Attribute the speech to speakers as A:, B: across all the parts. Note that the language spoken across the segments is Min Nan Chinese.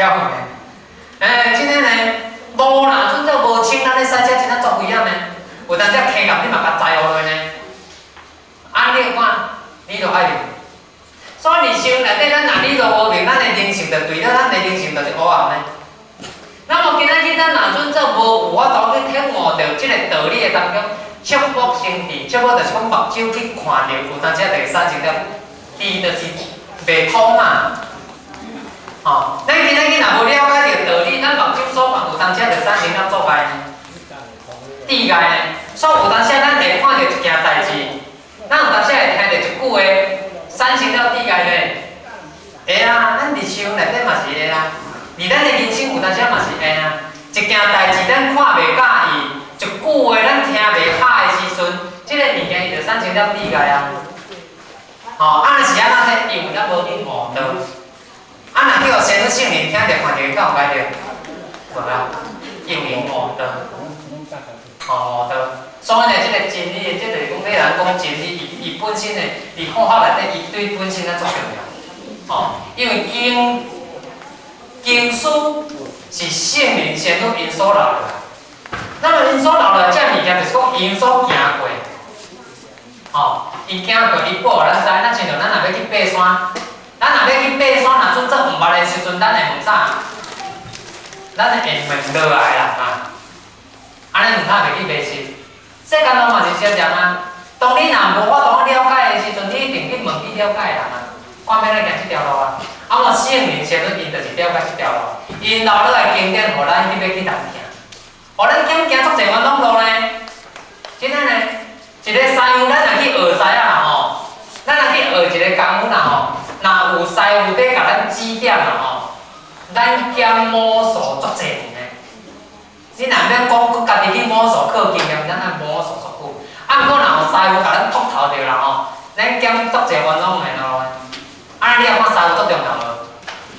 A: 巧呢。欸，真的呢，路若准做無清，咱咧駛車真正足危險的。有當時坑崁你嘛共栽落去呢。按你看，你都愛明。所以日常內底，咱若理路無明，咱的人性就對了，咱的人性就是黑暗的。那麼今仔日咱若準做無有法度去體悟著這個道理的當中，觸目生智，觸目就是講目睭去看著，有當時就會產生了智，就是袂通嘛。吼，咱今仔日若無了解著道理，咱目睭所看有當時就產生了阻礙呢，智礙呢。所以有當時咱會看著一件代誌，咱有當時會聽著一句話，產生了智礙呢。會啊，咱日常內底嘛是會啊。佇咱的人生有當時嘛是會啊，一件代誌咱看袂佮意，一句話咱聽袂合的時陣，這個物件伊就產生了智礙啊。吼，啊若是按怎這？因為咱無去悟道。啊，若叫仙女聖靈聽著看著，敢有解著？無啊，因為悟道。吼，悟道。所以呢，這個真理，這就是講你人講真理，伊伊本身的，佇科學內底，伊對本身啊足重要。吼，因為經。經書是聖靈仙女𪜶所留落來，那麼𪜶所留落來這物件，就是講𪜶所行過，吼，伊行過，伊報予咱知。咱親像咱若欲去爬山，咱若欲去爬山，若準做毋捌的時陣，咱會問啥？咱會問落來啦，啊，按呢毋通袂去迷失。世間路嘛是相仝啊。當你若無法度了解的時陣，你一定去問去了解人啊，看欲按怎行這條路啊。啊，我聖靈仙女𪜶就是了解這條路，𪜶留落來經典，予咱去欲去通行，予咱減行足濟冤枉路呢。真的呢，一個師傅，咱若去學師仔啦吼，咱若去學一個功夫啦吼，若有師傅佇共咱指點啦吼，咱減摸索足濟年呢。你若免講，家己去摸索靠經驗，咱愛摸索足久。啊，毋過若有師傅共咱托頭著啦吼，咱減足濟冤枉的路。啊，你也看師傅足重要無？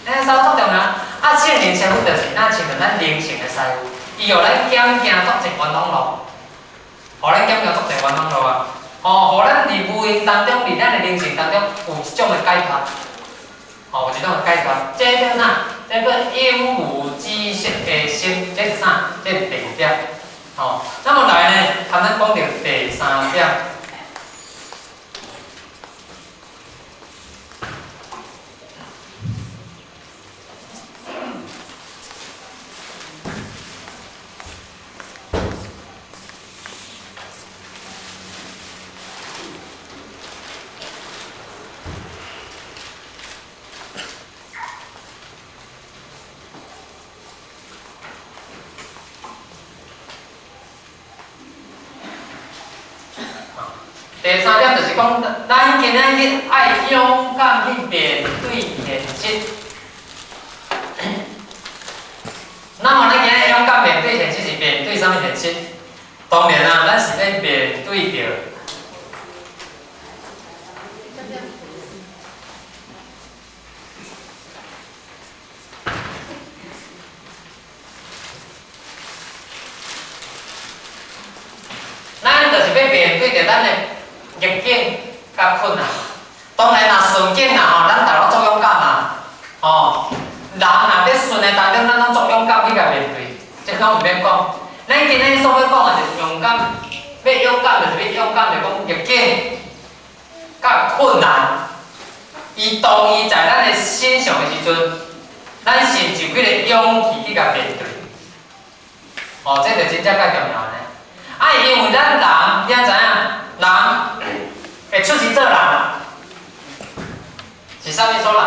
A: 欸，師傅足重要。啊，聖靈師傅就是咱親像咱靈性的師傅，伊予咱減行足濟冤枉路，予咱減行足濟冤枉路啊！吼，予咱佇無形當中，佇咱的靈性當中有一種的解脫，吼，有一種的解脫。這叫啥？這叫永無止息的心，這是啥？這是第二點。吼，那麼來呢，頭咱講著第三點。第三點就是講，咱今仔日愛勇敢去面對現實。那麼，咱今仔日勇敢面對現實是面對啥物現實？當然啊，咱是咧面對著。咱就是欲面對著咱的逆境佮困難。當然若順境啦吼，咱逐個足勇敢嘛，吼。人若佇順的當中，咱攏足勇敢去共面對，這攏毋免講。咱今日所欲講的是勇敢，欲勇敢就是欲勇敢，就講逆境佮困難，伊當伊在咱的身上的時陣，咱是毋是有彼個勇氣去共面對？哦，這就真正較重要呢。啊，因為咱人，你也知影，人會出世做人，是啥物所來？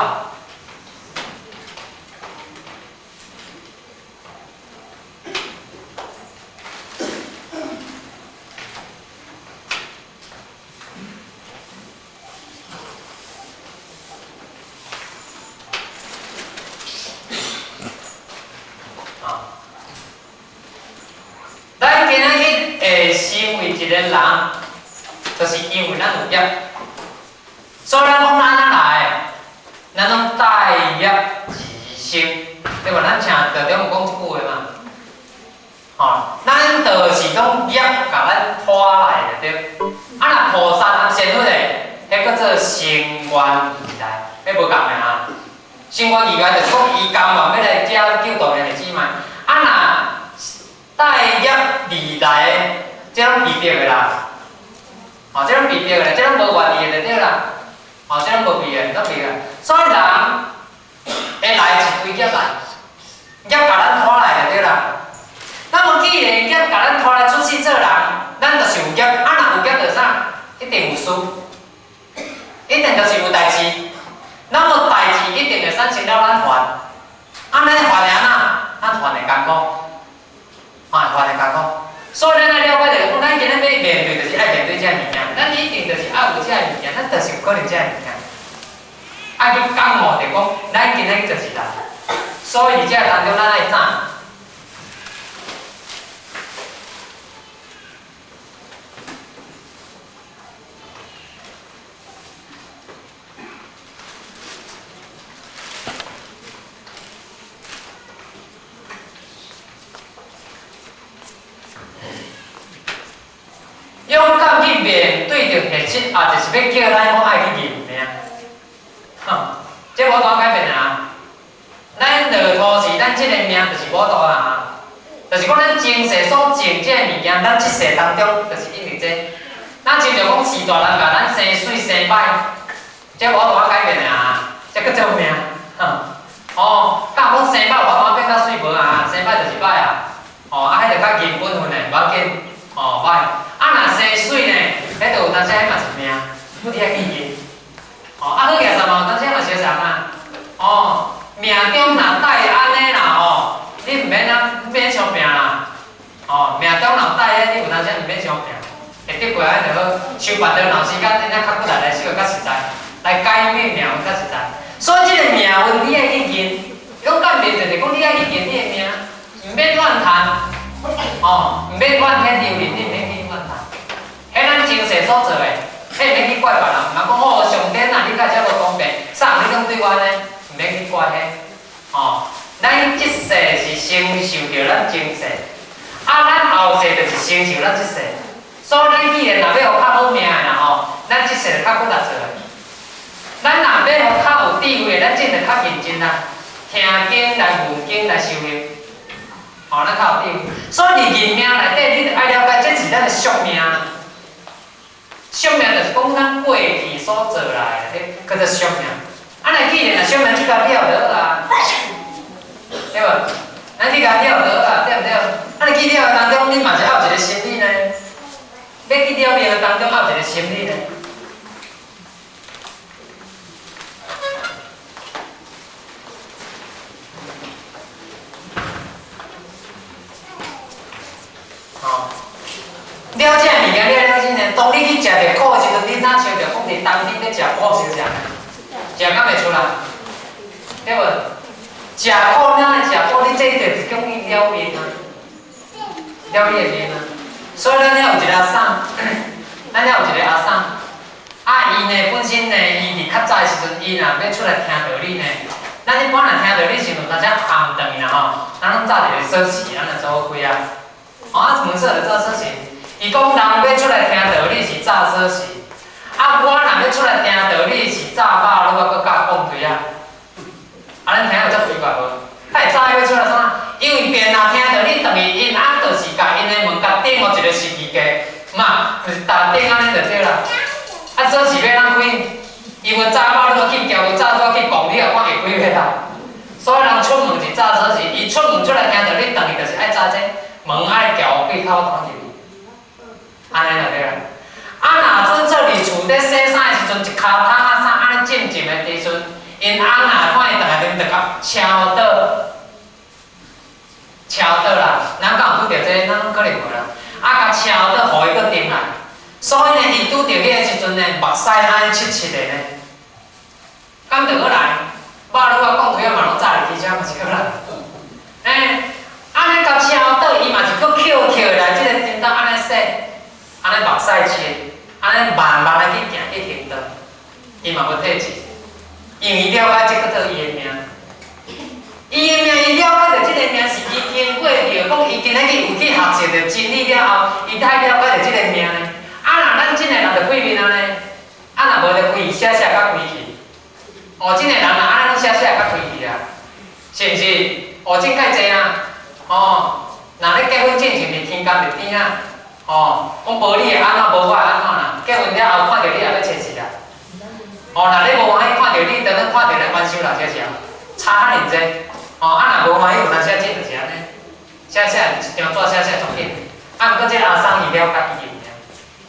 A: 咱今仔日會成為一個人，就是因為咱有業，所以咱講咱按怎來，咱攏帶業而生，對無？咱請道長有講這句話嘛？吼，咱就是講業共咱拖來的對。啊，若菩薩和仙女咧，彼叫做乘願而來，彼無仝的哈。乘心悬意外就是讲，伊甘愿欲來遮救度兄弟姊妹。啊若帶業而來的，這攏被逼的啦。哦，這攏被逼的，這攏無願意的就對啦。哦，這攏無變的，攏變的。所以人會來是對業來，業共咱拖來就對啦。那麼既然業共咱拖來出世做人，咱就是有業。啊，若有業就啥？一定有事，一定就是有代誌。那麼代誌一定會產生了咱煩。啊，咱煩會按怎？咱煩會艱苦，啊，煩會艱苦。所以咱愛了解就是講，咱今日欲面對，就是愛面對這个物件。咱一定就是愛有這个物件，咱就是有可能這个物件。愛去感悟著講，咱今日就是人。所以佇這个當中，咱愛怎？勇敢去面對著現實，也就是欲叫咱講愛去認命。哼，這無法度改變啊！咱落土時，咱這個命就是無法度啊。就是講，咱前世所種這个物件，咱這世當中就是因為這個。咱親像講序大人共咱生媠生歹，這無法度改變啊！這閣做命。哼，哦，敢有講生歹有法度變較媠無啊？生歹就是歹啊。哦，啊，彼就較認本分的，無要緊。哦，歹。啊，若生媠呢，彼就有當時彼嘛是命，你愛去認。哦，啊好額啥嘛，有當時嘛相送啊。哦，命中若帶按呢啦吼，你毋免啊，毋免相拼啦。哦，命中若帶彼，你有當時毋免相拼，會得過按呢就好。收別的若有時間，恁較骨力來收較實在，來解密命運較實在。所以這個命運你愛去認，勇敢面對就是講你愛去認你的命，毋免怨嘆，哦，毋免怨天尤人，你毋免去怨嘆。彼咱前世所做的，彼毋免去怪別人，毋通講哦，上帝啊，你敢遮無公平，啥人你攏對我按呢？毋免去怪彼，哦，咱這世是承受著咱前世，啊，咱後世就是承受咱這世。所以咱既然若欲予較好命的啦吼，咱這世就較骨力做。咱若欲予較有智慧的，咱這就較認真啦，聽經來問經來修行，吼，咱較有智慧。所以佇認命內底，你著愛了解，這是咱的宿命。宿命就是講咱過去所做來的，彼叫做宿命。啊，若既然若宿命去共了就好啊，對無？咱去共了就好啊，對毋對？啊，你去了的當中，你嘛是還有一個心理呢。欲去了命的當中，還有一個心理呢。吼，了這个物件，你愛了解呢？當你去食著苦的時陣，你哪像著講佇冬天咧食苦相食，食敢會出來？對無？食苦，哪會食苦？你這就是叫你了命啊，了你的命啊！所以咱遐有一個阿嬸，咱遐有一個阿嬸，啊，伊呢本身呢，伊佇較早的時陣，伊若欲出來聽道理呢，咱一般若聽道理時陣，大家暗轉去啦吼，咱攏紮一個鎖匙，咱就做好開啊。哦，啊，門鎖就做鎖匙。伊講人欲出來聽道理是紮鎖匙，啊，我若欲出來聽道理是紮肉，你閣佮講開啊。啊，恁聽有遮奇怪無？他會早欲出來創啥？因為別人若聽著你轉去，𪜶啊，就是共𪜶的門共釘予一個十字架，嘛，就是踏頂按呢就對啦。啊，鎖匙欲按怎開？伊無紮肉，你閣去撬；無紮肉去摃，你也看會開袂啦。所以人出門是紮鎖匙，伊出門出來聽著你轉去，就是愛紮這門愛撬開口通入去，按呢就對啦。啊，若準做佇厝底洗衫的時陣，一跤桶仔衫按呢浸浸的時陣，𪜶翁若看伊轉來陣，就共敲倒。敲倒啦，咱敢有拄著這個？咱攏可能無啦。啊，共敲倒，予伊閣停來。所以呢，伊拄著彼個時陣呢，目屎按呢揤揤的呢，敢著閣來？肉女仔講開仔嘛攏紮入去，這嘛是閣來。欸，按呢共敲倒，伊嘛是閣捡捡來，這个叮當按呢洗，按呢目屎揤，按呢慢慢的去行去行動，伊嘛無退志，因為伊了解這叫做伊的命。伊的命，伊了解著這个命是伊經過著，講伊今仔日有去學習著真理了後，伊才了解著這個命呢。啊，若咱這个人就對面按呢，啊，若無就規寫寫甲規去。哦，這个人若按呢攏寫寫會較開去啊，是毋是？學種較濟啊，哦，若咧結婚進前佇天公佇邊啊，哦，講無你會按怎，無我會按怎啦？結婚了後看著你也欲切死啊！哦，若你無歡喜看著你，當咱看著咧冤仇啦，這是啊，差遐爾濟。哦，啊若無歡喜，有當時仔真就是按呢，寫寫一張紙寫寫足緊。啊，毋過這個阿桑伊了解伊認命，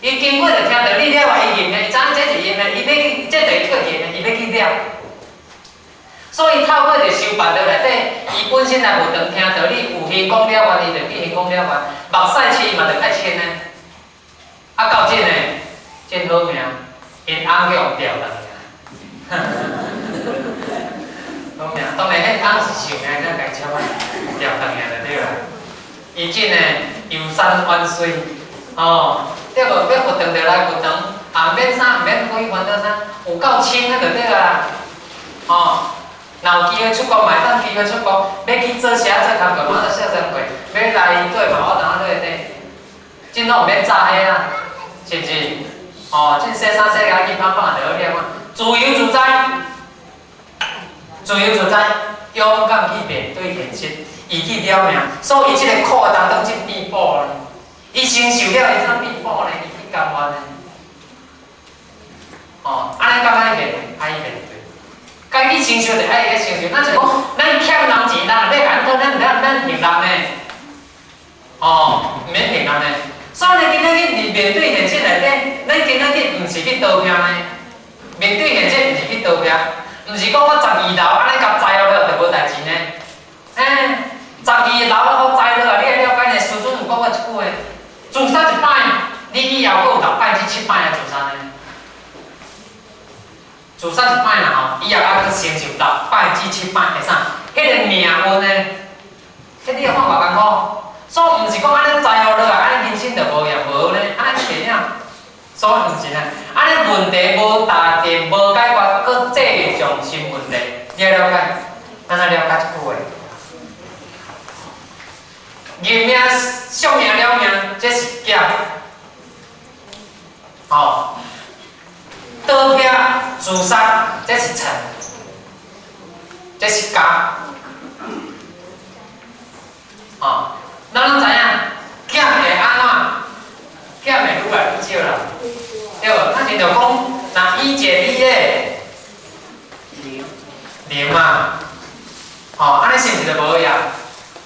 A: 伊經過就聽著你了啊，伊認命，伊知影這是因的，伊欲去，這就是叫認的，伊欲去了。所以透過一個修辦道內底，伊本身也無當聽著你有行講了願，伊就去行講了願，目屎拭嘛就較清呢。啊，到這呢，真好命，𪜶翁去予調轉去。好命，當然彼翁是受命才共超啊，調轉去就對啦。伊真呢遊山玩水，哦，對無？欲佛堂就來佛堂，啊，毋免啥，毋免開煩惱啥，有夠清啊就對啦，哦。若有機會出國嘛，會當機會出國，欲去做啥做工課嘛，做啥工課，欲來做嘛，我當做底，真攏毋免早彼啊，是毋是？哦，這洗衫洗甲緊胖胖就好了嘛，自由自在，自由自在，勇敢去面對現實，伊去了命，所以伊這個苦當中真變補呢。伊承受了，伊怎變補呢？伊去甘願呢？哦，按呢敢愛面對，愛面對。該去承受就愛去承受，咱是講，咱欠人錢，咱若欲共𪜶討，咱毋免還人呢。哦，毋免還人呢。所以今仔日佇面對現實內底，咱今仔日毋是去逃避呢。面對現實毋是去逃避，毋是講我十二樓按呢共栽落就無代誌呢。欸，十二樓予栽落啊！你愛了解呢？師尊有講過一句話：自殺一擺，你以後閣有六擺至七擺來自殺呢。自殺一擺啦吼，以後猶閣承受六擺至七擺會啥？彼個命運呢？彼你會看偌艱苦。所以毋是講按呢栽予落來，按呢人生就無業無呢，按呢袂了。所以毋是呢，按呢問題無達定、無解決，閣製造新問題。你愛了解？咱愛了解這句話。認命、惜命了命，這是劫。吼，刀劈自殺，這是嗔，這是加。吼，咱攏知影，劫會按怎？劫會愈來愈少啦，對無？咱前就講，若一減一咧，零嘛，吼，按呢是毋是就無呀？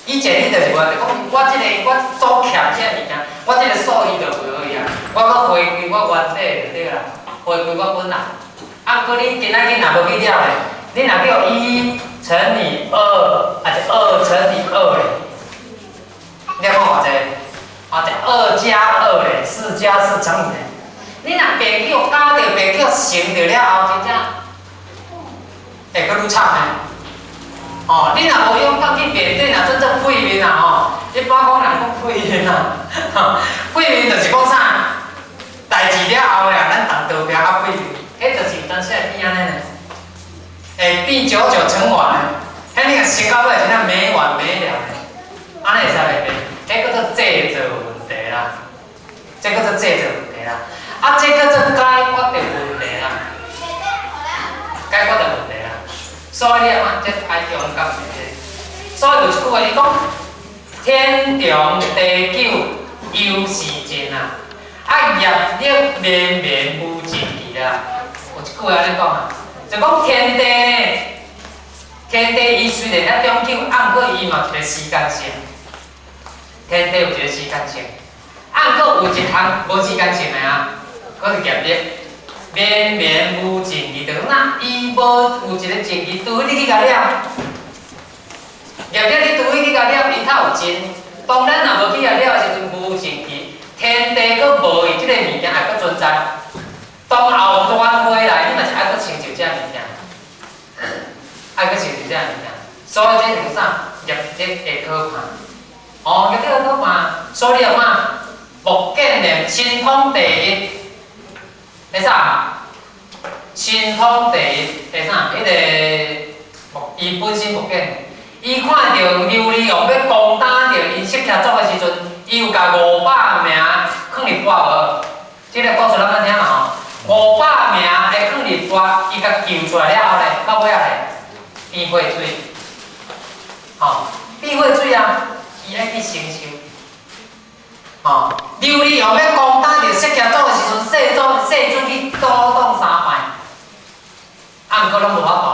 A: 以前你就是無，就講我這個我所欠這個物件，我這個數字就袂好啊，我閣回歸我原底就對啦，回歸我本來。啊，毋過你今仔日若無去了咧，你若叫一乘以二，抑是二乘以二咧，你看偌濟？啊，這二加二咧，四加四乘以咧，你若白叫加著，白叫乘著了後，真正會閣愈慘呢。哦，你若無勇敢去面對，若真正背面啊吼，一般講人講背面啊，背面就是講啥？代誌了後啦，咱動刀兵啊背面，彼就是有當時會變按呢呢，會變久久成完呢。彼你若成到尾真正沒完沒了呢，按呢會使袂變？彼叫做製造問題啦，這叫做製造問題啦，啊，這叫做解決著問題啦，解決著問題啦。所以你看，這愛勇敢面對。所以有一句話，伊講：天長地久猶是情啊，啊業力綿綿無盡期啦。有一句話按呢講啊，就講天地呢，天地伊雖然遐長久，啊，毋過伊嘛有一個時間性。天地有一個時間性，啊，毋過有一項無時間性的啊，閣是業力。綿綿無盡期，就講若伊無有一個盡期，除非你去共了。業力你除非去共了，伊才有盡。當咱若無去共了的時陣，無盡期，天地閣無伊這個物件還閣存在。當後輪迴來，你嘛是愛閣承受這物件，愛閣承受這物件。所以這是啥？業力會可怕。哦，業力會可怕。所以你看，目犍連神通第一。彼啥？神通第一，彼啥？彼個伊本身目犍，伊看著琉璃王欲攻打著𪜶釋迦族的時陣，伊有共500名囥佇跋無？這個故事咱捌聽嘛吼？五百名的囥佇跋，伊共救出來了後咧，到尾仔咧，變血水，吼，變血水啊，伊愛去承受，吼，琉璃王欲攻打著釋迦族的時陣，世尊去阻擋三擺，啊，毋過攏無法度，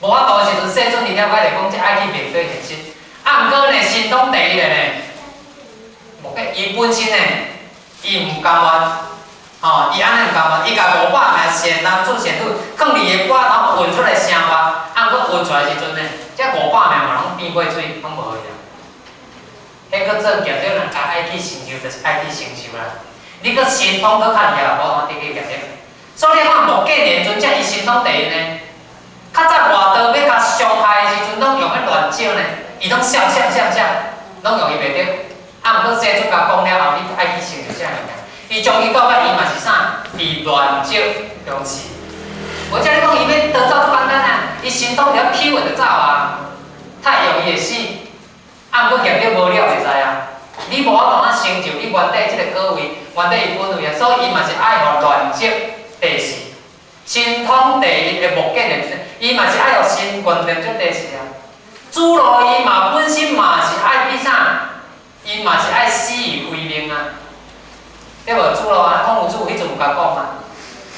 A: 無法度的時陣，世尊伊了解就講，這愛去面對現實，啊，毋過呢，神通第一個呢，無計，伊本身呢，伊毋甘願，吼，伊按呢毋甘願，伊共500名善男子善女，囥佇伊的跋頭運出來聲話，啊，毋過運出來時陣呢，這500名嘛攏變血水，攏無去啊。彼閣做業者人家愛去承受，就是愛去承受啦。你閣神通閣較厲害，無法度得去業力。所以你看目犍連尊者伊神通第一呢，較早外道欲共傷害的時陣，攏用彼亂石呢，伊攏閃閃閃閃，攏用伊袂著。啊，毋過世尊共講了後，你愛去承受啥物件？伊將伊到尾伊嘛是啥？佇亂石中死。無才你講伊欲逃走足簡單啊！伊神通了起話就走啊，太容易會死。啊，毋過業力無了袂使啊！你無法度啊成就你原底這個果位，原底伊本位啊，所以伊嘛是愛予亂石地勢。神通第一的目犍連，伊嘛是愛予神原定做地勢啊。紫羅伊嘛本身嘛是愛比啥？伊嘛是愛死於非命啊，對無？紫羅啊，孔夫子彼陣有共講啊，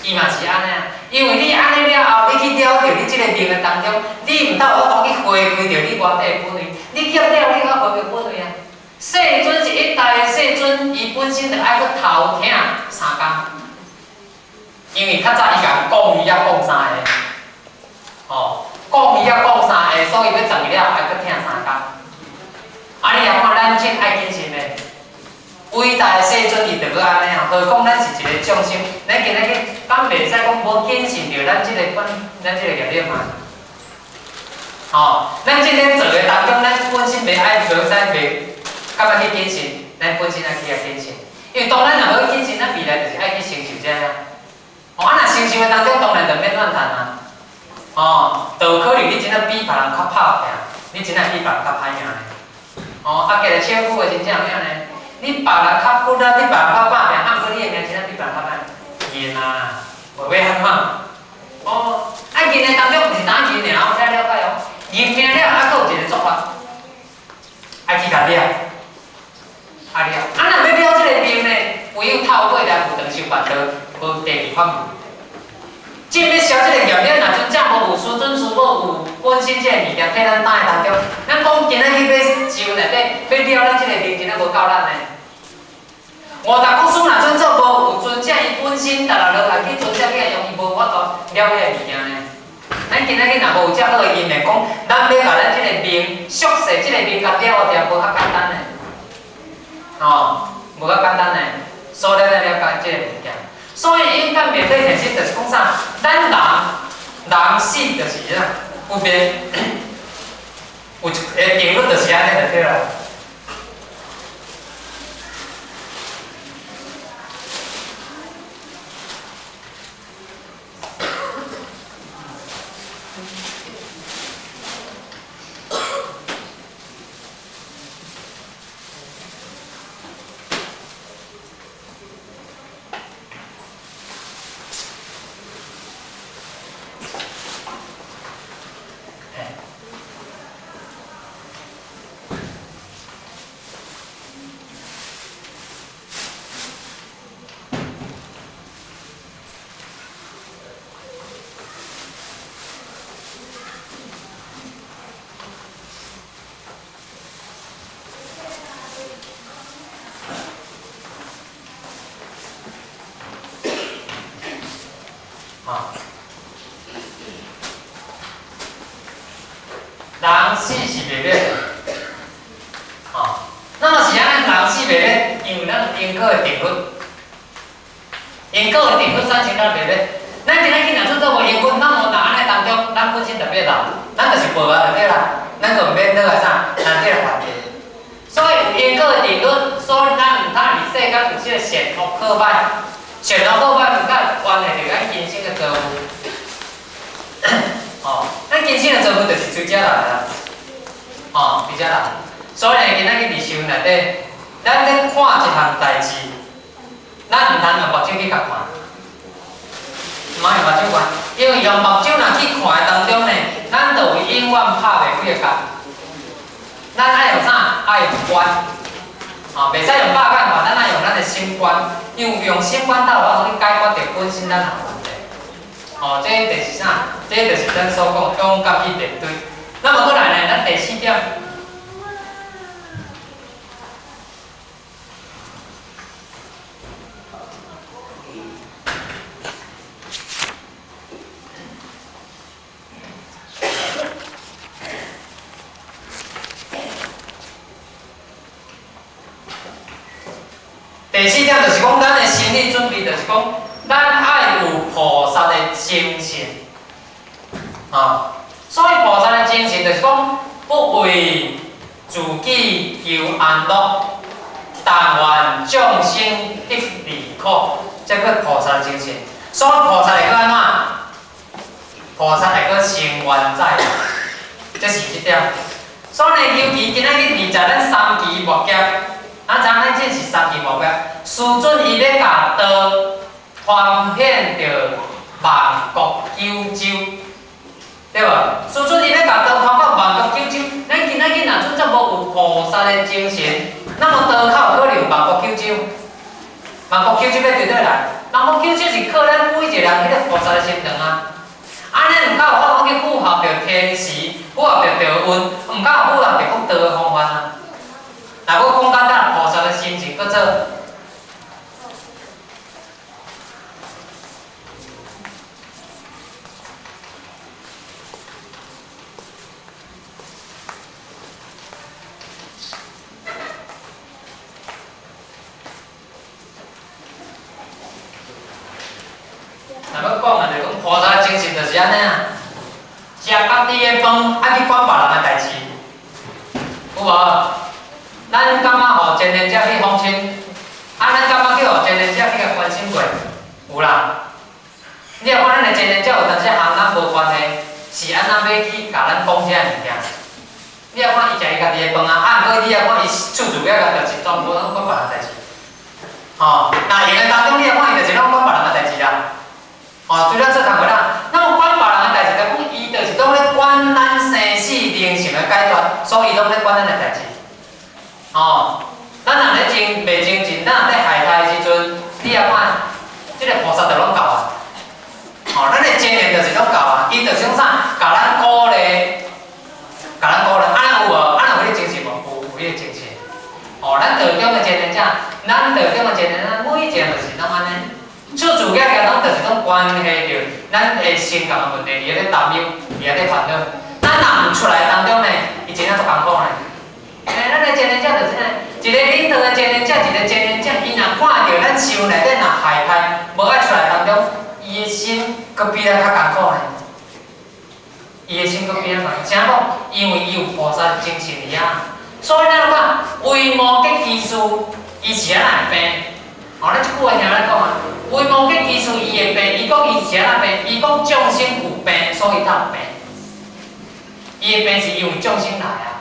A: 伊嘛是按呢啊。因為你按呢了後，你去了著你這個命的當中，你毋通有法度去回歸著你原底的本位，你欠了你較回歸本位啊。世尊是一代的世尊，伊本身就愛去頭疼三工，因為較早伊共講伊抑講三个，吼，講伊抑講三个，所以欲轉去了愛去疼三工。啊！你若看咱這愛謹慎的，偉大的世尊伊就閣按呢啊，何況咱是一個眾生，咱今仔日敢袂使講無謹慎著咱這個本，咱這個業力嘛？吼，咱這咧做的當中，咱本身袂愛，袂使袂，敢欲去謹慎？咱本身愛去遐謹慎，因為當咱若無去謹慎，咱未來就是愛去承受這啊。哦，啊若承受的當中，當然就免怨嘆啊。哦，就有可能你真正比別人較拍拼，你真正比別人較歹命呢。哦，啊，加來笑久的真正有影呢？你別人較骨力，你別人較拍拼，啊，毋過你的命真正比別人較歹，認啊，無欲按怎？哦，啊，認的當中毋是單認爾，我才了解哦。認命了，啊，閣有一個做法，愛去共了，啊了，啊，若欲了這個命呢，唯有透過來無長壽煩惱，無第二法門。真欲消這個業力，若真正無有師尊師母有本身這個物件替咱擔的當中，咱講今仔去欲修內底，欲了咱這個命，真正無夠咱呢。五大國師若準做無有尊者，伊本身逐日落來去尊者去用，伊無法度了彼個物件呢。咱今仔日若無有遮好的因緣，講咱欲共咱這個命，俗世這個命共了掉，無較簡單呢。吼，無較簡單呢。所以咱來了解這個物件。所以勇敢面對現實，就是講啥？咱人人死就是啥？有變，有一個定律就是按呢就對啦。人死是袂滅，吼，那麼是按呢？人死袂滅，因為咱因果的定律，因果的定律產生咱袂滅。咱今仔去若做做無因果，咱無答按呢當中，咱本身就滅啦，咱就是無啊就對啦，咱就毋免落來啥，咱這個環境。所以有因果的定律，所以咱毋通佇世間有這個善惡好歹，善惡好歹毋甲關係著咱今生的造物。吼，咱今生的造物就是隨這來啦，吼，隨這來。所以今仔日佇修內底，咱咧看一項代誌，咱毋通用目睭去共看，毋通用目睭看，因為用目睭若去看的當中呢，咱就會因个幾个角？咱愛用啥？愛用觀，吼，袂使用肉眼看，咱愛用咱的心觀，因為用心觀才有法度去解決著本身咱的問題。哦，這就是啥？這就是咱所講勇敢去面對。那麼過來呢？咱第四點。第四點就是講，咱的心理準備就是講，咱愛有菩薩的精神，啊，所以菩薩的精神就是講，不為自己求安樂，但願眾生得離苦，這叫菩薩的精神。所以菩薩會閣按怎？菩薩會閣成願載，這是這點。所以尤其今仔日佇在咱三期末劫。啊，知影咱這是三期末劫，師尊伊欲共道傳遍著萬國九州，對無？師尊伊欲共道傳到萬國九州，咱今仔日若準則無有菩薩的精神，那麼道較有可能萬國九州？萬國九州欲佇佗來？萬國九州是靠咱每一個人彼個菩薩的心腸啊！按呢毋較有法度去符合著天時，符合著道運，毋較有符合著講道的方法啊！若欲講簡單，菩薩的心情閣做。若欲講啊，就講菩薩的精神就是按呢啊，食家己的飯，愛去管別人的代誌，有無？咱感覺予前人者去訪親，啊，咱感覺去予前人者去共關心過，有啦。你若看咱的前人者有當時和咱無關係，是按怎欲去共咱講這个物件？你若看伊食伊家己的飯啊，啊，毋過你若看伊處處遐共就是全部攏管別人代誌，吼。若閒的當中，你若看伊就是攏管別人的代誌啦，吼，除了做工課啦，那麼管別人的代誌，就講伊就是攏咧管咱生死靈性的解脫，所以伊攏咧管咱的代誌。吼，咱若咧精袂精進，咱若咧害他的時陣，你也看，這個菩薩就攏到啊。吼，咱的精神就是攏到啊，伊就是講啥，共咱鼓勵，共咱鼓勵，按呢有無？按呢有彼个精神無？有，有彼个精神。吼，咱道中的精神者，咱道中的精神者，每一个就是攏按呢，處處額額攏就是攏關係著咱的心肝的問題，伊咧擔憂，伊咧煩惱。咱若毋出來當中呢，伊真正足艱苦呢。欸，咱的前人者就是呢，一個領導的前人者，一個前人者，伊若看著咱想內底若害怕，無愛出來當中，伊的心閣比咱較艱苦呢。伊的心閣比咱較，啥講？因為伊有菩薩精神佇遐，所以咱講維摩詰居士，伊是按怎會病？吼，咱這句話聽咱講啊，維摩詰居士伊會病，伊講伊是按怎病？伊講眾生有病，所以才有病。伊的病是因為眾生來啊。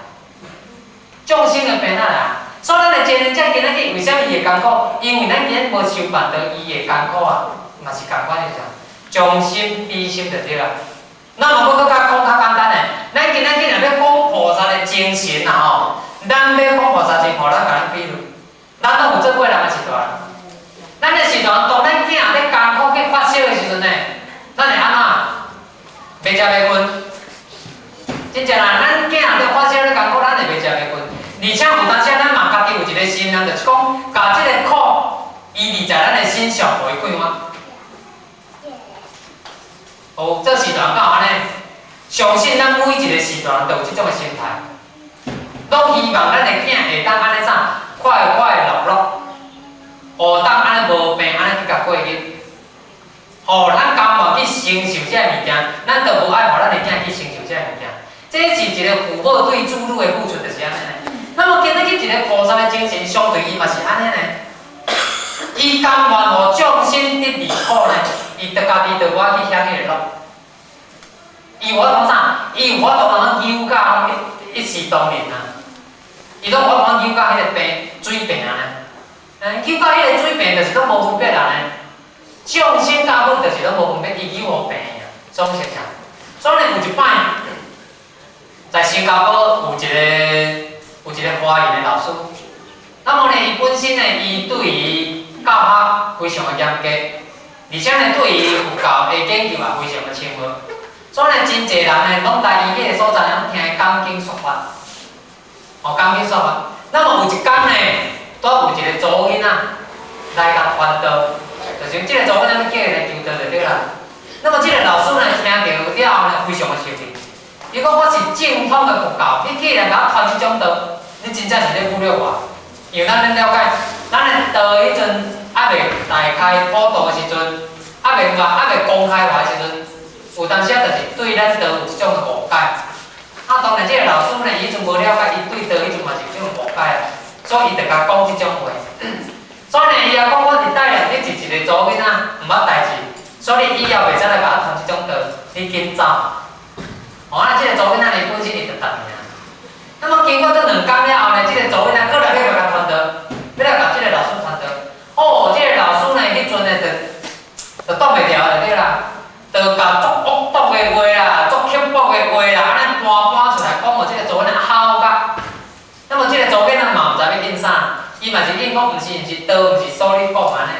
A: 眾生的病啊啦，所以咱的前人者今仔日為啥物伊會艱苦？因為咱今日無受辦到伊會艱苦啊，嘛是仝款的啥？將心比心就對啦。咱嘛欲閣較講較簡單的，咱今仔日若欲講菩薩的精神啦吼，咱欲講菩薩精神，咱共咱比喻，咱攏有做過人的時代。咱的時代，當咱囝咧艱苦去發燒的時陣呢，咱會按怎？袂食袂睏。真正啦，咱囝咧發燒咧艱苦，咱會袂食袂睏。而且有當時咱嘛家己有一個心念，就是講，共這個苦依賴在咱的身上，予伊快活。哦，這時代敢有按呢？相信咱每一個時代都有這種的心態，攏希望咱的囝會當按呢啥，快快樂樂，學當按呢無病，按呢去共過日。哦，咱甘願去承受這个物件，咱就無愛予咱的囝去承受這个物件。這是一個父母對子女的付出，就是按呢。那麼今仔日一個菩薩的精神，相對伊嘛是按呢呢。伊甘願予眾生得離苦呢，伊就家己就無愛去享彼個樂。伊有法度啥？伊有法度通扭甲一視同仁啊！伊攏有法度扭甲彼個病水平呢？扭甲彼個水平就是攏無分別啊呢。眾生佮佛就是攏無分別，伊扭予平啊，所以是啥？所以有一擺在成加坡有一個華人的老師，那麼呢，伊本身呢，伊對於教學非常的嚴格，而且呢，對於佛教的研究也非常的深入，所以呢，真濟人呢，攏來伊彼個所在，攏聽伊講經說法，哦，講經說法。那麼有一工呢，拄有一個查某囡仔來共傳道，就是這個查某囡仔叫伊來求道就對啦。那麼這個老師呢，聽著了後呢，非常的生氣。伊講我是正統的佛教，你竟然共我傳這種道，你真正是咧侮辱我。因為咱咧了解，咱的道彼陣猶未大開普度的時陣，猶未公開化的時陣，有當時啊，就是對咱道有這種的誤解。啊，當然這個老師呢，伊彼陣無了解，伊對道彼陣嘛是有這種誤解啊，所以伊就共講這種話。所以呢，伊也講我佇帶領你是一個查某囡仔，毋捌代誌，所以以後袂使來共我傳這種道，你緊走。哦，啊，這個查某囡仔伊本身伊就答應啊。那麼經過這兩工了後呢，這個查某囡仔閣來欲來共傳道，欲來共這個老師傳道。哦，這個老師呢，彼陣呢就擋袂牢就對啦，就共足惡毒的話啦，足刻薄的話啦，按呢搬搬出來講，予這個查某囡仔吼甲。那麼這個查某囡仔嘛毋知欲應啥，伊嘛是應講毋是毋是道，毋是所你講按呢。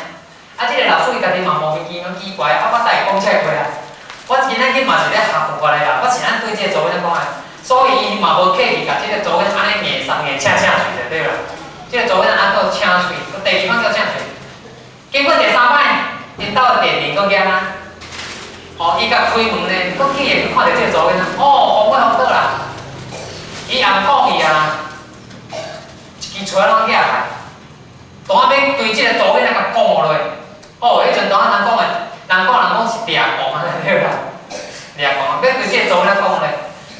A: 啊，這個老師伊家己嘛莫名其妙奇怪，啊，我逐日講這話啊，我今仔日嘛是咧學佛法的啦，我是按對這個查某囡仔講的，所以伊嘛無客氣，共這個查某囡仔按呢硬送硬請請喙就對啦。這個查某囡仔按閣請喙，閣第二擺閣請喙。經過第三擺，𪜶兜的電鈴閣響啊。哦，伊共開門呢，閣去會看著這個查某囡仔，哦，風我風倒啦。伊暗講伊啊，一支錘仔攏舉起來，當仔欲對這個查某囡仔共講落。哦，彼陣當仔人講的，人講是掠狂啊，對啦，掠狂，欲對這個查某囡仔講落。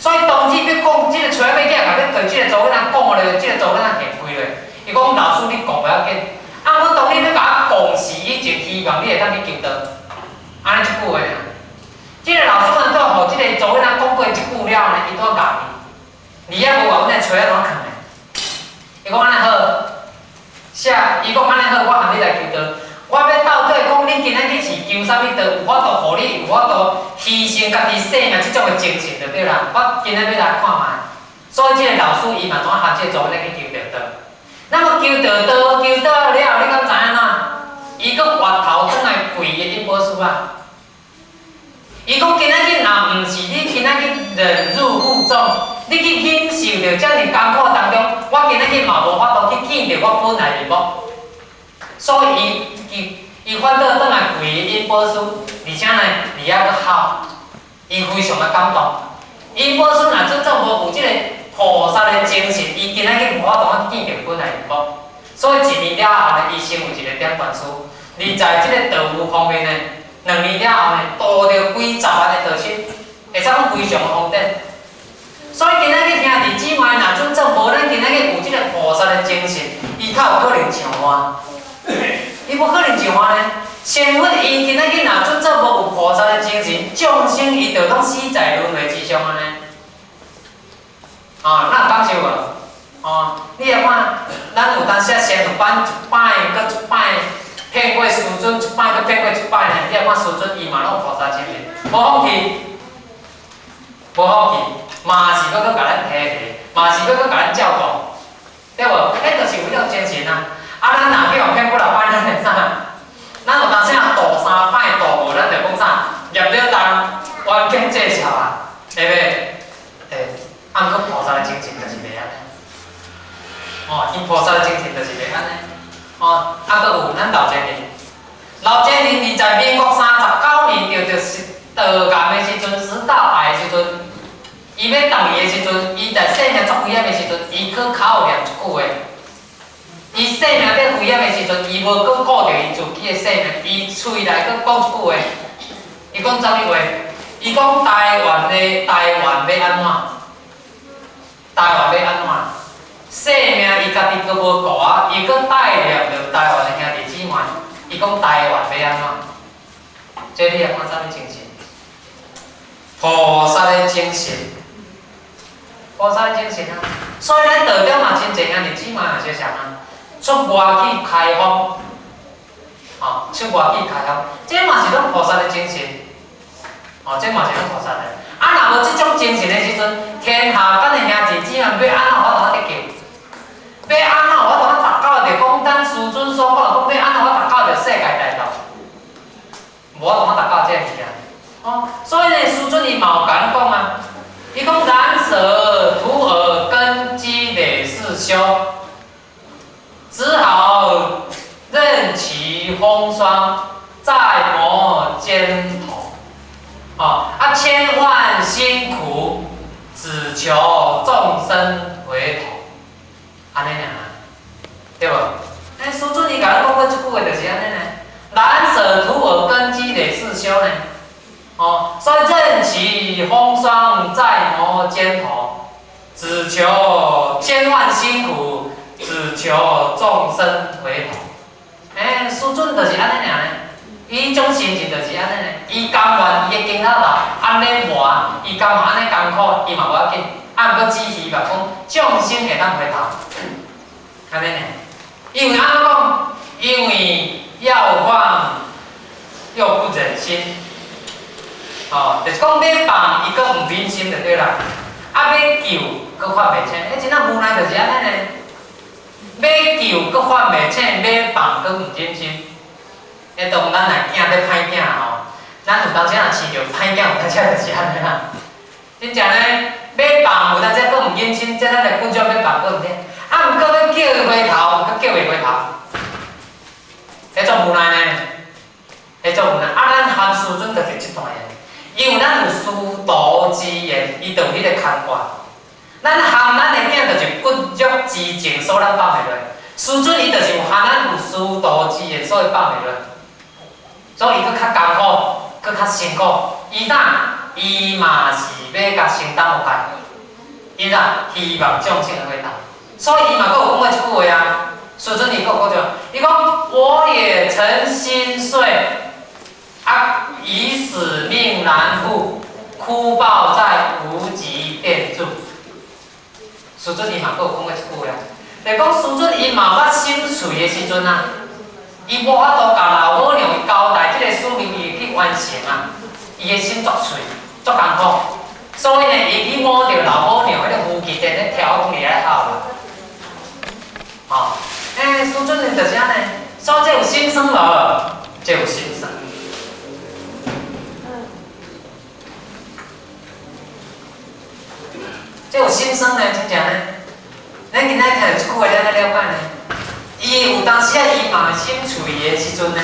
A: 所以當時欲講這個錘仔欲舉起來，欲對這個查某囡仔講落，這個查某囡仔現開落。伊講老師你講無要緊，啊，我當你欲共我講死以前，希望你會當去求道，按呢一句話爾。這個老師呢，拄予這個查某囡仔講過一句了後呢，伊拄共伊，而且無偌阮的錘仔怎囥的？伊講按呢好，寫，伊講按呢好，我含你來求道。我欲到底講，你今仔日是求啥物道？有法度予你有法度犧牲家己性命這種的精神就對啦。我今仔欲來看覓。所以這個老師伊嘛怎含這個查某囡仔去求著道。那麼求著道，求道了後，你敢知按怎？伊閣回頭轉來跪伊的引寶師啊！伊講今仔日若毋是你今仔日忍辱負重，你去忍受著遮爾艱苦當中，我今仔日嘛無法度去見著我本來面目。所以伊反倒轉來跪引寶師，而且呢，佇遐閣哭，伊非常的感動。引寶師若真正無有這個菩薩的精神，伊今仔日無法度見著本來面目。所以一年了後呢，伊成為一個點傳師。而在這個道務方面呢，2年了後呢，度著幾十萬的道親，會使講非常的方便。所以今仔日兄弟姊妹，若準做無咱今仔日有這個菩薩的精神，伊較有可能上岸。伊無可能上岸呢。仙佛伊今仔日若準做無有菩薩的精神，眾生伊就攏死在輪迴之中按呢。啊，咱有感受無？哦，你來看，咱有當時啊，仙佛班一擺閣一擺騙過師尊，一擺閣騙過一擺呢。你來看師尊，伊嘛攏有菩薩精神，無放棄，無放棄，嘛是閣閣共咱提提，嘛是閣閣共咱照顧，對無？彼就是有這種精神啊！啊，咱若去予騙幾若擺，咱會啥？咱有當時啊，度三擺度無，咱就講啥？業了重，冤家債小啊，會袂？會。啊，毋過菩薩的精神就是袂按呢。哦，𪜶菩薩的精神就是袂按呢。哦，啊，閣有咱老前人，老前人佇在民國39年著著食道癌的時陣，食道癌的時陣，伊欲斷氣的時陣，伊在生命足危險的時陣，伊閣口念一句話。伊生命佇危險的時陣，伊無閣顧著伊自己的生命，伊喙內閣講一句話。伊講啥物話？伊講台灣欲按怎？台灣欲按怎？生命伊家己閣無顧啊，伊閣帶領著台灣的兄弟姊妹。伊講台灣欲按怎？這你來看啥物精神？菩薩的精神，菩薩的精神啊！所以咱道中嘛真濟兄弟姊妹嘛是啥啊？出外去開放，哦，出外去開放，這嘛是攏菩薩的精神，哦，這嘛是攏菩薩的。啊，若無這種精神的時陣，天下咱的兄弟姊妹欲按怎有法度得救？欲按怎有法度達到著講咱師尊所講的，講欲按怎達到著世界大同？無法度達到這个物件。哦，所以呢，師尊伊嘛有共咱講啊，伊講難捨徒兒根基累世修，只好任其風霜再磨肩頭。哦，啊，千萬辛苦，只求眾生回頭，按呢爾，對無？欸，師尊伊共咱講過這句話就是按呢呢，難捨徒兒根基累世修呢。哦，所以任其風霜再磨肩頭，只求千萬辛苦，只求眾生回頭。欸，師尊就是按呢爾呢。伊種心情就是按呢呢，伊甘願伊的肩頭頭按呢磨，伊甘願按呢艱苦，伊嘛無要緊。啊，毋過只希望講眾生會當回頭，按呢呢。因為按怎講？因為要放又不忍心，哦，就是講欲放伊閣毋忍心就對啦。啊，欲救閣看袂清，欸，真正無奈就是按呢呢。欲救閣看袂清，欲放閣毋忍心。彼當咱若囝咧歹囝吼，咱有當時若飼著歹囝，有當時就是按呢啦。真正呢，欲放有當時閣毋忍心，這咱的骨肉欲放閣毋聽，啊，毋過欲叫伊回頭，閣叫袂回頭，彼種無奈呢，彼種無奈。啊，咱含師尊就是這段的，因為咱有師徒之緣，伊就有彼個牽掛。咱含咱的囝就是骨肉之情，所以咱放袂落。師尊伊就是有含咱有師徒之緣，所以放袂落。所以伊閣較艱苦，閣較辛苦。伊啥？伊嘛是欲共承擔落來。伊啥？希望眾生會回頭。所以伊嘛閣有講過一句話啊。師尊伊閣有講著，伊講我也曾心碎，啊，以死命難復，哭抱在無極殿柱。師尊伊嘛閣有講過一句話啊，就講師尊伊嘛捌心碎的時陣啊。伊無法度共老母娘伊交代這個使命，伊去完成啊！伊的心足碎，足艱苦，所以呢，伊去摸著老母娘彼個夫妻殿咧跳，講伊咧哭啦。吼，欸，師尊就是按呢，所以這有心酸無？這有心酸。這有心酸呢，真正呢。咱今仔聽著這句話，咱來了解呢。伊有當時啊，伊嘛心碎的時陣呢，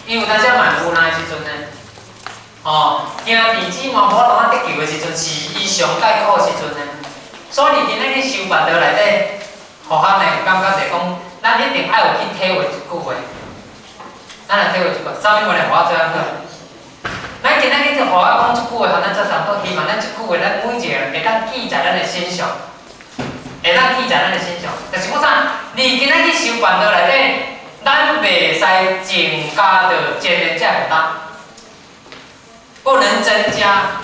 A: 伊有當時嘛無奈的時陣呢，哦，兄弟姊妹無法度得救的時陣，是伊上艱苦的時陣呢。所以今仔去修辦道內底，學校呢有感覺者講，咱一定愛有去體會一句話，咱來體會一句，啥物問題予我做安怎？咱今仔去學我講這句話，予咱做參考，希望咱這句話，咱每一個人會當記在咱的身上。會當記在咱的身上，就是講啥？你今仔去修辦道內底，咱袂使增加著前面者負擔，不能增加。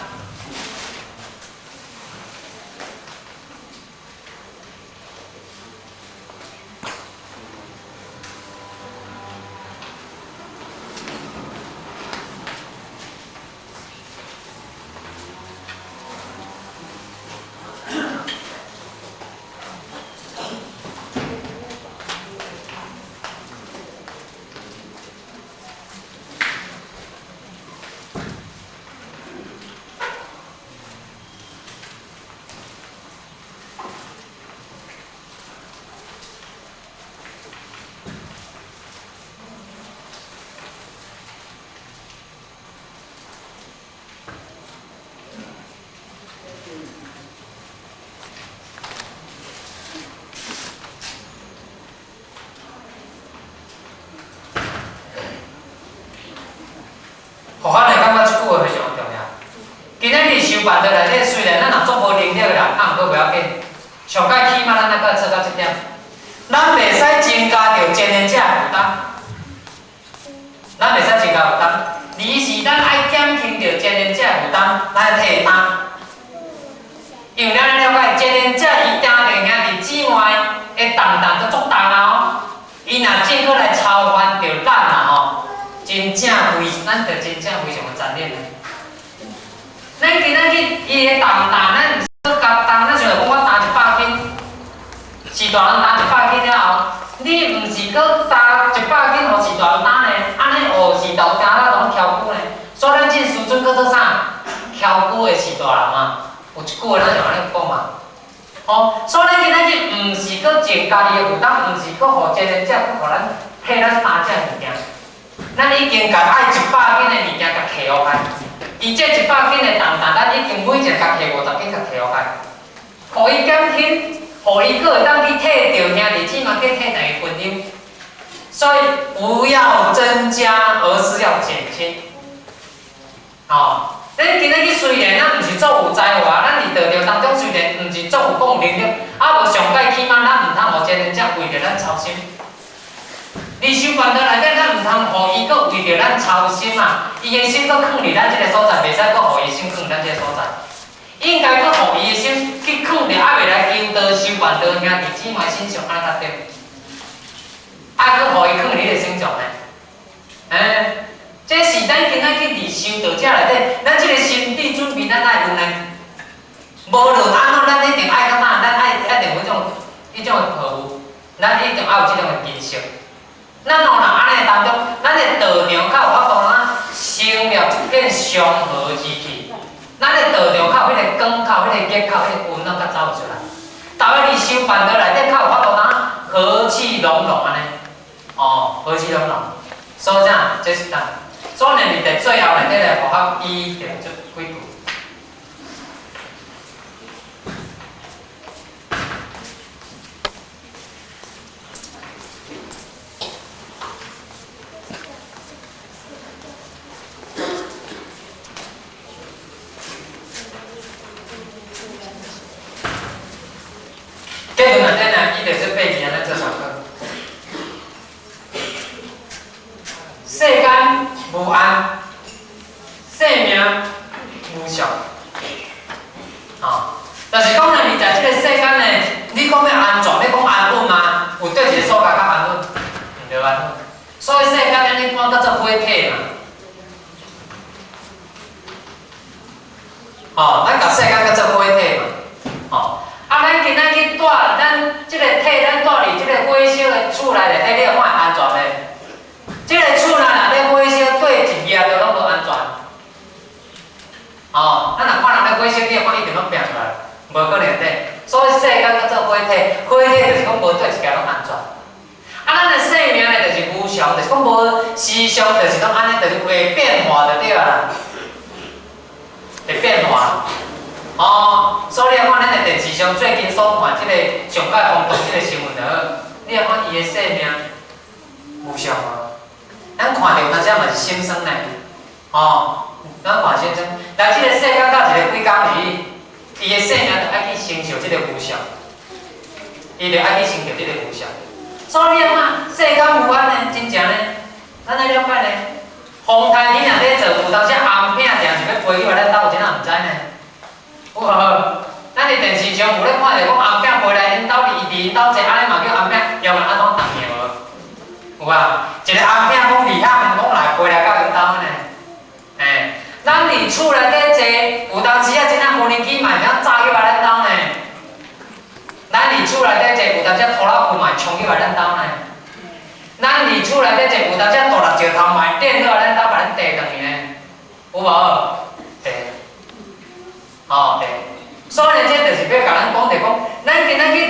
A: 予咱會感覺這句話非常重要。今仔日修辦道內底，雖然咱若足無能力的人，啊，毋過袂要緊。上蓋起碼咱愛閣做到這點，咱袂使增加著前人者負擔，咱袂使增加負擔，而是咱愛減輕著前人者負擔，咱愛替伊擔。因為咱了解前人者伊定著兄弟姊妹的重擔都足重啊哦，伊若正閣來操煩著咱啊吼，真正非，咱就真正非常的殘忍。伊的重擔，咱毋是閣共擔，咱想著講我擔100斤，序大人擔100斤了後，你毋是閣擔100斤予序大人擔呢？按呢學序大人擔了攏蹺久呢？所以咱這時陣叫做啥？蹺久的序大人嘛，有一句話咱就按呢講嘛。吼，所以咱今仔日毋是閣增加伊的負擔，毋是閣予這個者閣予咱替咱擔這物件。咱已經共愛100斤的物件共提予開，伊這100斤的重擔，咱已經每一个共提50斤，共提予開，予伊減輕，予伊閣會當去替著兄弟姊妹去替大家分憂。所以不要增加，而是要減輕。哦，咱今仔日雖然咱毋是足有才華，咱佇道場當中雖然毋是足有講能力，啊無上蓋起碼咱毋通予這個者為著咱操心。離修辦道內底，咱毋通予伊閣為著咱操心啊！伊的心閣囥佇咱這个所在，袂使閣予伊心囥佇咱這个所在。應該閣予伊的心去囥佇猶未來求道修辦道兄弟姊妹身上，按呢較對。愛閣予伊囥佇你的身上呢？欸，這是咱今仔去佇修道者內底，咱這个心理準備，咱愛有呢。無論按怎，咱一定愛較哪，咱愛一定有彼種的抱負，咱一定愛有這種的認識。咱若按呢當中，咱的道場較有法度啊，生了一片祥和之氣。咱的道場較有彼个光，較有彼个熱，較有彼个溫暖，較走出來。逐个佇修辦道內底，較有法度啊，和氣融融按呢。哦，和氣融融。所以這，這是啥？所以呢，佇最後內底來符合伊著這幾句。結論內底呢，伊就是八字按呢做上課。世間無安，生命無常。哦，就是講呢，佇在這個世間呢，你講欲安全，欲講安穩嗎？有佗一个所在較安穩？毋著安穩。所以世間按呢講叫做火體嘛。哦，咱共世間叫做火體嘛。哦。啊，咱今仔去蹛，咱這個體，咱蹛佇這個火燒的厝內內底，你會看安全袂？這個厝內內底火燒，對一額就攏無安全。哦，咱若看人咧火燒，你會看一定攏拚出來，無可能對。所以世間叫做火體，火體就是講無對一額攏安全。啊，咱的生命呢，就是無常，就是講無時常，就是講按呢，就是會變化就對啦，會變化。哦，所以你看咱的電視上最近所看這個上蓋轟動這個新聞就好，你來看伊的生命無常無？咱看著有當時嘛是心酸呢，哦，咱看心酸。來這個世間到一個幾工時，伊的生命就愛去承受這個無常，伊就愛去承受這個無常。所以你看世間無安呢，真正呢，咱愛了解呢。風颱你若咧做，有當時紅片定是欲飛入來咱兜，有真仔毋知呢。有無？咱佇電視上有咧看著講紅餅飛來𪜶兜，伊佇𪜶兜坐，按呢嘛叫紅餅，要嘛按怎動搖無？有啊，一个紅餅講離遐遠講來飛來到𪜶兜呢。欸，咱佇厝內底坐，有當時啊，真正無人機嘛會曉炸入來咱兜呢。咱佇厝內底坐，有當時拖拉庫嘛會衝入來咱兜呢。咱佇厝內底坐，有當時大粒石頭嘛會電落來咱兜，共咱地斷去呢。有無？對。哦，對，所以這就是欲共咱講，就講，咱今仔去